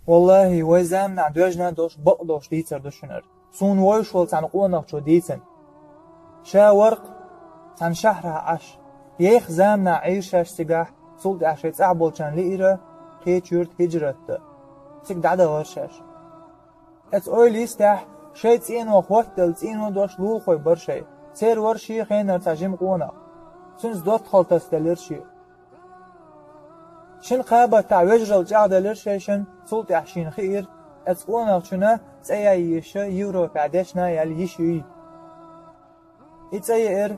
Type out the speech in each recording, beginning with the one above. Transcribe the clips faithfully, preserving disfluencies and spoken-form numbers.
Валлахи, вай заманахь доьжна долуш, бакъ долуш дийцар ду шуна хӀара. Суна вовшах волу цхьана къонахчо дийцина. Ша вара-кх цхьана шахьарахь Ӏаш. Ейх заманахь Ӏийра шаьш цигахь, цул тӀаьхьа шайн цӀахь болчарна лиира кхечу юьрта хӀижрат дан. Цига дӀадахара шаьш. Оцу ойла йистехь, шайн цӀено хӀоттаделла цӀено долуш лулахой бара шайн. Церан вара шен хенара цхьа жима къонах. Цуьнца доттагӀалла тасаделира шен. Шина кхабаттахь вежаралла чӀагӀделира шайшинна, цул тӀаьхьа шена хиира, оцу къонахчунна цӀа ян йиш ю Европехь дешна яла йиш юй. И цӀа еара,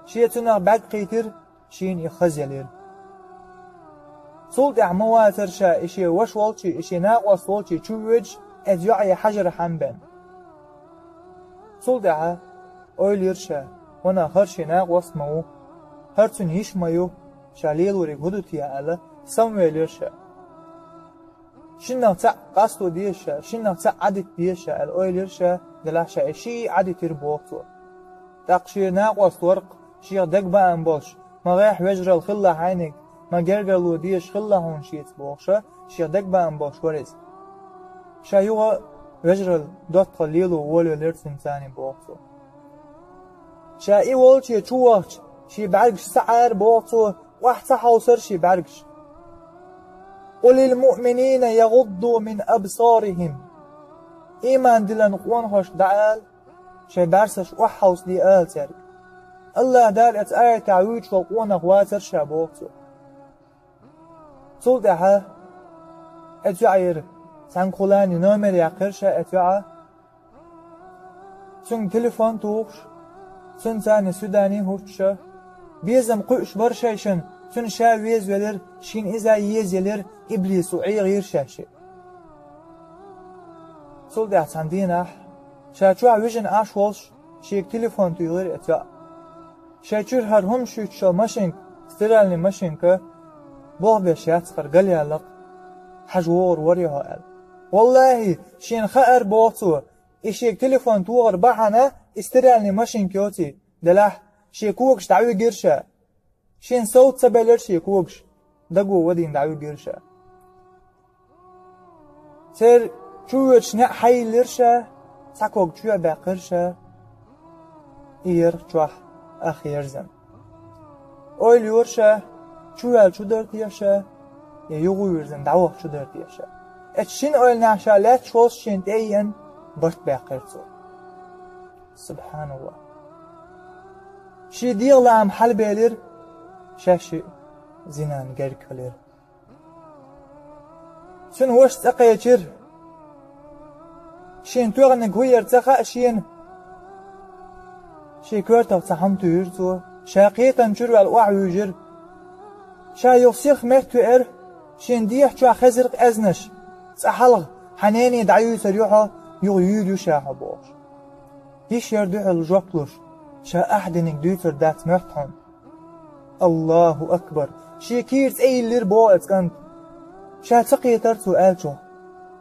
шен цунах бӀаьрг кхийтира, шена и хаза елира. Цул тӀаьхьа ма вацара ша и шен ваша волчу, и шен накъост волчу чу воьдуш, оцу йоӀе хьажархьама бен. Цул тӀаьхьа ойла йира ша, ванах, хӀара шен накъост ма ву, хӀара цуьнан йиш ма ю, ша лелориг хӀун ду те аьлла, самавелира ша. Шиннах цхьаъ къасто деза ша, шиннах цхьаъ Ӏадита деза ша аьлла ойла йира ша, делахь ша и шиъ Ӏадитира боху цо. ТӀаккха шен накъост вара-кх, шех дагабаам болуш, ма гӀехь вежаралла хилла хьайниг, ма гергарло дезаш хилла хьуна шеца бохуша, шех дагабаам болуш вара иза. Ша юха вежаралла доттагӀалла лело волавелира цуьнан царний боху цо. Ша и волче чу вахча, шен бӀаьргаш ца Ӏара боху цо, охьа ца хьовсара шен бӀаьргаш. «Къулил муъминина ягӀудду мин абсарихим». Ийман диллина къонахошка дӀаала, шайн бӀаьрсаш охьахьовсаде ала цаьрга. АллахӀ Дала оцу аятехь вуьйцуш волу къонах вацара ша боху цо. Цул тӀаьхьа оцу йоӀера цхьаьнгахула номер яьккхира ша оцу йоӀа. Цуьнга телефон тухуш, цуьнан царний свидани хӀуттуша, безам кхуьуш бара шайшинна, цуьнан ша везавелира, шена иза езаелира, иблисо Ӏехийра шаьш. Цул тӀаьхьа цхьана дийнахь, ша чохь вижина Ӏаш волуш, шега телефон туьйхира оцу йоӀа. Шайн чуьра хӀара хӀума шуьйцуш йолу машинка, стиральный машинка, болх беш яц хӀара, галъяьлла-кх, хьажа вогӀур вара хьо аьлла. Валлахи, шена хаьара боху цо, и шега телефон тохар бахьана и стиральный машинка йоций, делахь шен когаш дӀавигира ша. Шен совца ца белира шен когаш, даго вадийна дӀавигира ша. Церан чу воьдуш неӀ хьайиллира ша, цхьа ког чоь баьккхира ша, и ярх чохь ах ерзана. Ойла йора ша, чу ваьлла чу дара те ша, я юха вирзина дӀаваха чу дара те ша. Эцу шина ойланехь ша лаьтташ волуш шена тӀе а еана, барт баьккхира цо. СубхьаналлахӀ. Шен дегӀан лаам хьалабелира, шаьш шиъ зинан герга хилира. Цуьнан ваша цӀа кхечира. Шена тоьхнарг хӀун яра ца хаьа шена. Шен коьртах цхьа хӀума туьйхира цо. Ша кхетам чуьра ваьлла охьавуьйжира. Ша юха сиха метта веара. Шена дехьа чохь хезира-кх аьзнаш. Цкъа хьалха хьан нене дӀаюьйцур ю хьо, юха юьйр ю ша хьо бохуш. Йиш яра дуьхьал жоп луш, ша ахь диниг дуьйцур дац моьтту хьуна. Аллаху акбар! Шен кийра цӀе йиллира боху оцу кӀанта. Ша ца кхетара цо аьллачух.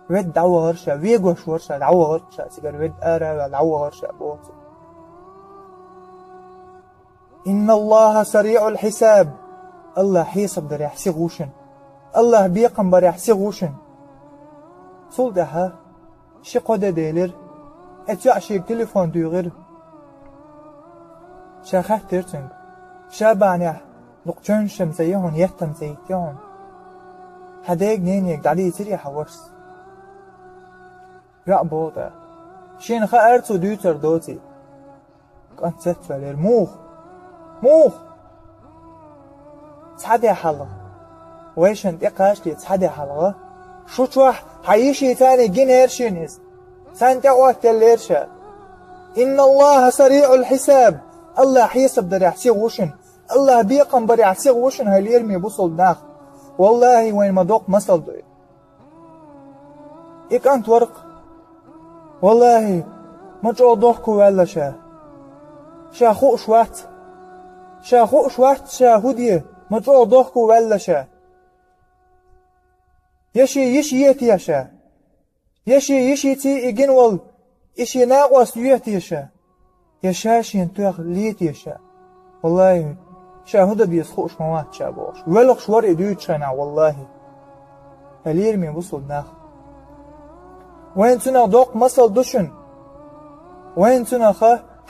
Ведда дӀавахара ша, вегош вара ша, дӀавахара ша, цигара ведда ара а ваьлла, дӀавахара ша боху цо. Инна Аллаха сариӀул хьисаб. Аллах хьесап дарехь сиха ву шуна. Аллах бекхам барехь сиха ву шуна. Цул тӀаьхьа ши-кхо де делира. Оцу йоӀа шега телефон туьйхира. Ша хаьттира цуьнга: «Ша бахьанехь дукха чевнаш-м ца йи хьуна, етт-м ца йитти хьуна? Хьан дега, ненега дӀадийцирий хьан вашас?» ЙоӀа боху тӀаккха: «Шена хаьара цо дуьйцур доций». КӀант цецваьллера. Муха? Муха? Цхьа де хьалха. Вайшинна тӀекхачале цхьа де хьалха. Шу чохь хьан йишица царний гинера шена иза. Царна тӀе оттаделлера ша. Инна Аллаха сариӀул хьисаб. Аллах хьесап дарехь сиха ву шуна. Аллах бекхам барехь сиха ву шуна, хӀай лераме бусалба нах. Валлахи, вайна ма доккха масал ду и. И кӀант вара-кх. Валлахи, ма чӀогӀа дохко ваьлла ша. Ша хууш вац. Ша хууш вац, ша хӀун де, ма чӀогӀа дохко ваьлла ша. Я шен йиша йе те ша? Я шен йишиций и гина волу, и шен накъост йоьте ша? Я ша шена тоьхна лете ша? Валлахи, ша хӀун дан деза хууш ма вац ша бохуш. Велхаш вара и дуьйцучу хенахь, валлахи. ХӀай лераме бусалба нах. Вайн цунах доккха масал ду шуна. Вайн цунах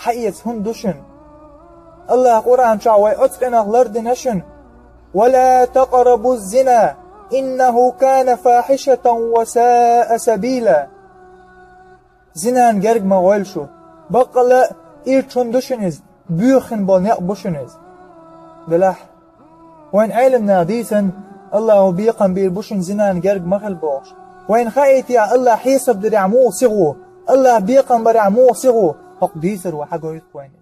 хьаэца хӀума ду шуна. Аллаха Къуръан чу вай оцу къинах лардина шуна: «ولا تقربوا الزنا إنه كان فاحشة وساء سبيلا». Зинан герга ма гӀойла шу. Баккъала а ирча хӀума ду шуна иза, боьха хин болу некъ бу шуна иза. Делахь, вайн Ӏеламнаха дийцина, Аллаха бекхам бийр бу шуна зинан герга ма хила бохуш. Вайна хаийтахь, Аллаха хьесап дерехь муха сиха ву, Аллаха бекхам барехь муха сиха ву, хӀокху дийцар вай хьагойту вайна.